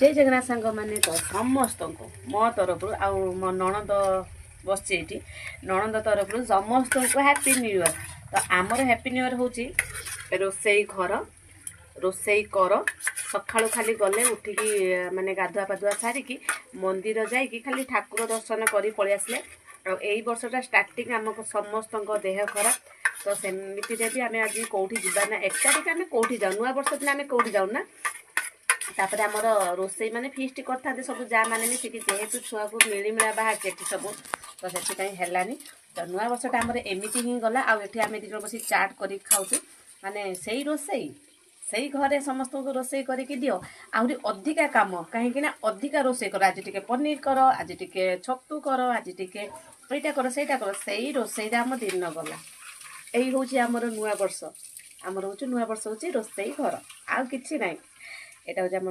ଜୟ ଜଗନ୍ନାଥ ସାଙ୍ଗମାନେ। ତ ସମସ୍ତଙ୍କୁ ମୋ ତରଫରୁ ଆଉ ମୋ ନଣନ୍ଦ ବସିଛି ଏଇଠି, ନଣନ୍ଦ ତରଫରୁ ସମସ୍ତଙ୍କୁ ହ୍ୟାପି ନ୍ୟୁ ଇୟର୍। ତ ଆମର ହ୍ୟାପି ନ୍ୟୁ ଇୟର୍ ହେଉଛି ରୋଷେଇ ଘର, ରୋଷେଇ କର। ସକାଳୁ ଖାଲି ଗଲେ ଉଠିକି, ମାନେ ଗାଧୁଆ ପାଧୁଆ ସାରିକି ମନ୍ଦିର ଯାଇକି ଖାଲି ଠାକୁର ଦର୍ଶନ କରି ପଳେଇ ଆସିଲେ। ଆଉ ଏଇ ବର୍ଷଟା ଷ୍ଟାର୍ଟିଂ ଆମକୁ ସମସ୍ତଙ୍କ ଦେହ ଖରାପ। ତ ସେମିତିରେ ବି ଆମେ ଆଜି କେଉଁଠି ଯିବା ନା, 1 ତାରିଖ ଆମେ କେଉଁଠି ଯାଉ, ନୂଆ ବର୍ଷ ଦିନ ଆମେ କେଉଁଠି ଯାଉ ନା। ତାପରେ ଆମର ରୋଷେଇ ମାନେ ଫିଷ୍ଟ କରିଥାନ୍ତେ ସବୁ ଯା ମାନେ ମିଶିକି, ଯେହେତୁ ଛୁଆକୁ ମିଳିମିଳା ବାହାରିଛି ଏଠି ସବୁ, ତ ସେଥିପାଇଁ ହେଲାନି। ତ ନୂଆ ବର୍ଷଟା ଆମର ଏମିତି ହିଁ ଗଲା। ଆଉ ଏଠି ଆମେ 2 ଜଣ ବସି ଚାଟ୍ କରିକି ଖାଉଛୁ। ମାନେ ସେଇ ରୋଷେଇ, ସେଇ ଘରେ ସମସ୍ତଙ୍କୁ ରୋଷେଇ କରିକି ଦିଅ, ଆହୁରି ଅଧିକା କାମ। କାହିଁକି ନା ଅଧିକା ରୋଷେଇ କର, ଆଜି ଟିକେ ପନିର କର, ଆଜି ଟିକେ ଛତୁ କର, ଆଜି ଟିକେ ଏଇଟା କର, ସେଇଟା କର। ସେଇ ରୋଷେଇରେ ଆମ ଦିନ ଗଲା। ଏଇ ହେଉଛି ଆମର ନୂଆ ବର୍ଷ। ଆମର ହେଉଛି ନୂଆ ବର୍ଷ ହେଉଛି ରୋଷେଇ ଘର, ଆଉ କିଛି ନାହିଁ। ଏଇଟା ହେଉଛି ଆମ